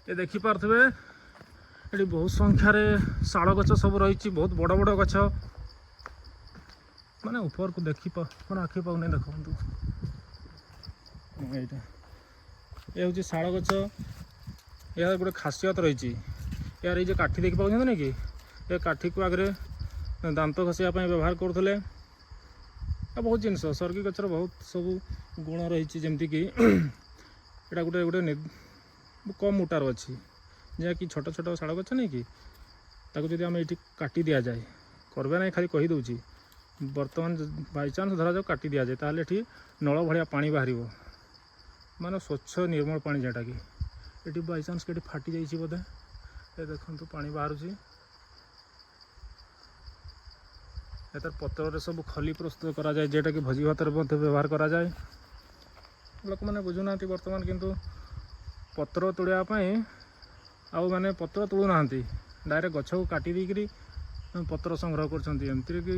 ଏ ଦେଖିପାରୁଥିବେ, ଏଠି ବହୁତ ସଂଖ୍ୟାରେ ଶାଳ ଗଛ ସବୁ ରହିଛି, ବହୁତ ବଡ଼ ବଡ଼ ଗଛ। ମାନେ ଉପରକୁ ଦେଖି ମାନେ ଆଖି ପାଉନାହିଁ। ଦେଖନ୍ତୁ, ଏଇଟା ଏ ହେଉଛି ଶାଳ ଗଛ। ଏହାର ଗୋଟେ ଖାସିୟତ ରହିଛି। ଏହାର ଏଇ ଯେଉଁ କାଠି ଦେଖି ପାଉଛନ୍ତି ନା କି, ଏ କାଠିକୁ ଆଗରେ ଦାନ୍ତ ଘଷିବା ପାଇଁ ବ୍ୟବହାର କରୁଥିଲେ। ଆଉ ବହୁତ ଜିନିଷ, ସର୍ଗି ଗଛର ବହୁତ ସବୁ ଗୁଣ ରହିଛି। ଯେମିତିକି ଏଇଟା ଗୋଟେ ଗୋଟେ କମ୍ ମୋଟାର ଅଛି, ଯାହାକି ଛୋଟ ଛୋଟ ଶାଳ ଗଛ ନାଇଁ କି, ତାକୁ ଯଦି ଆମେ ଏଇଠି କାଟି ଦିଆଯାଏ, କରିବା ନାହିଁ, ଖାଲି କହିଦେଉଛି ବର୍ତ୍ତମାନ, ବାଇଚାନ୍ସ ଧରାଯାଉ କାଟି ଦିଆଯାଏ, ତାହେଲେ ଏଠି ନଳ ଭଳିଆ ପାଣି ବାହାରିବ, ମାନେ ସ୍ୱଚ୍ଛ ନିର୍ମଳ ପାଣି। ଯେଉଁଟାକି ଏଠି ବାଇଚାନ୍ସ ଏଠି ଫାଟି ଯାଇଛି ବୋଧେ। ଏ ଦେଖନ୍ତୁ, ପାଣି ବାହାରୁଛି। ଏତାର ପତ୍ରରେ ସବୁ ଖଲି ପ୍ରସ୍ତୁତ କରାଯାଏ, ଯେଉଁଟାକି ଭୋଜି ଭାତରେ ମଧ୍ୟ ବ୍ୟବହାର କରାଯାଏ। ଲୋକମାନେ ବୁଝୁନାହାନ୍ତି ବର୍ତ୍ତମାନ, କିନ୍ତୁ ପତ୍ର ତୋଳିବା ପାଇଁ ଆଉ ମାନେ ପତ୍ର ତୋଳୁନାହାନ୍ତି, ଡାଇରେକ୍ଟ ଗଛକୁ କାଟି ଦେଇକରି ପତ୍ର ସଂଗ୍ରହ କରୁଛନ୍ତି। ଏମିତିରେ କି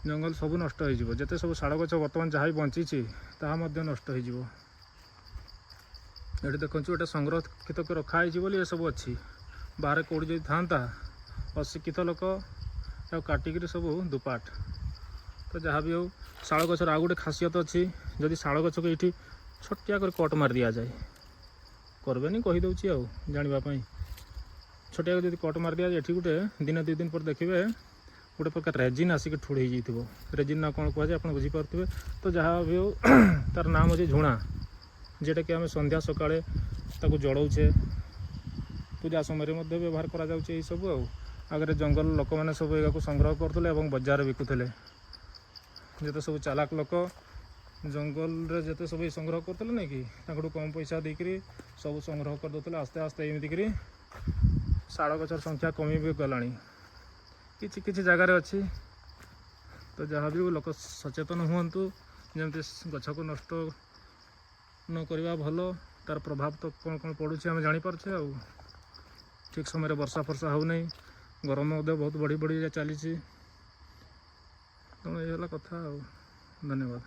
ଜଙ୍ଗଲ ସବୁ ନଷ୍ଟ ହେଇଯିବ। ଯେତେ ସବୁ ଶାଳ ଗଛ ବର୍ତ୍ତମାନ ଯାହା ବି ବଞ୍ଚିଛି, ତାହା ମଧ୍ୟ ନଷ୍ଟ ହେଇଯିବ। ଏଠି ଦେଖନ୍ତୁ, ଏଇଟା ସଂରକ୍ଷିତ କରି ରଖା ହେଇଛି ବୋଲି ଏସବୁ ଅଛି। ବାହାରେ କେଉଁଠି ଯଦି ଥାନ୍ତା, ଅଶିକ୍ଷିତ ଲୋକ ତାକୁ କାଟିକିରି ସବୁ ଦୁପାଟ। ତ ଯାହା ବି ହେଉ, ଶାଳ ଗଛର ଆଉ ଗୋଟେ ଖାସିୟତ ଅଛି। ଯଦି ଶାଳ ଗଛକୁ ଏଇଠି ଛୋଟିଆ କରି କଟ୍ ମାରି ଦିଆଯାଏ, କରିବେନି, କହିଦେଉଛି ଆଉ ଜାଣିବା ପାଇଁ, ଛୋଟିଆ ଯଦି କଟ୍ ମାରି ଦିଆଯାଏ ଏଠି, ଗୋଟେ ଦିନ 2 ଦିନ ପରେ ଦେଖିବେ ଗୋଟେ ପ୍ରକାର ରେଜିନ୍ ଆସିକି ଠୁଳ ହେଇଯାଇଥିବ। ରେଜିନ୍ ନା କ'ଣ କୁହାଯାଏ, ଆପଣ ବୁଝିପାରୁଥିବେ। ତ ଯାହା ବି ହେଉ, ତାର ନାମ ହେଉଛି ଝୁଣା, ଯେଉଁଟାକି ଆମେ ସନ୍ଧ୍ୟା ସକାଳେ ତାକୁ ଜଳଉଛେ, ପୂଜା ସମୟରେ ମଧ୍ୟ ବ୍ୟବହାର କରାଯାଉଛି ଏଇସବୁ। ଆଉ ଆଗରେ ଜଙ୍ଗଲ ଲୋକମାନେ ସବୁ ଏହାକୁ ସଂଗ୍ରହ କରୁଥିଲେ ଏବଂ ବଜାରରେ ବିକୁଥିଲେ। ଯେତେ ସବୁ ଚାଲାକ ଲୋକ ଜଙ୍ଗଲରେ ଯେତେ ସବୁ ଏଇ ସଂଗ୍ରହ କରୁଥିଲେ ନାଇଁ କି, ତାଙ୍କଠୁ କମ୍ ପଇସା ଦେଇକରି ସବୁ ସଂଗ୍ରହ କରିଦେଉଥିଲେ। ଆସ୍ତେ ଆସ୍ତେ ଏମିତିକିରି ଶାଳ ଗଛର ସଂଖ୍ୟା କମି ବି ଗଲାଣି, କିଛି କିଛି ଜାଗାରେ ଅଛି। ତ ଯାହା ବି ହଉ, ଲୋକ ସଚେତନ ହୁଅନ୍ତୁ, ଯେମିତି ଗଛକୁ ନଷ୍ଟ ନ କରିବା ଭଲ। ତାର ପ୍ରଭାବ ତ କ'ଣ କ'ଣ ପଡ଼ୁଛି ଆମେ ଜାଣିପାରୁଛେ। ଆଉ ଠିକ୍ ସମୟରେ ବର୍ଷା ଫର୍ଷା ହେଉନାହିଁ, ଗରମ ମଧ୍ୟ ବହୁତ ବଢ଼ି ବଢ଼ି ଚାଲିଛି। ତେଣୁ ଏଇ ହେଲା କଥା ଆଉ। ଧନ୍ୟବାଦ।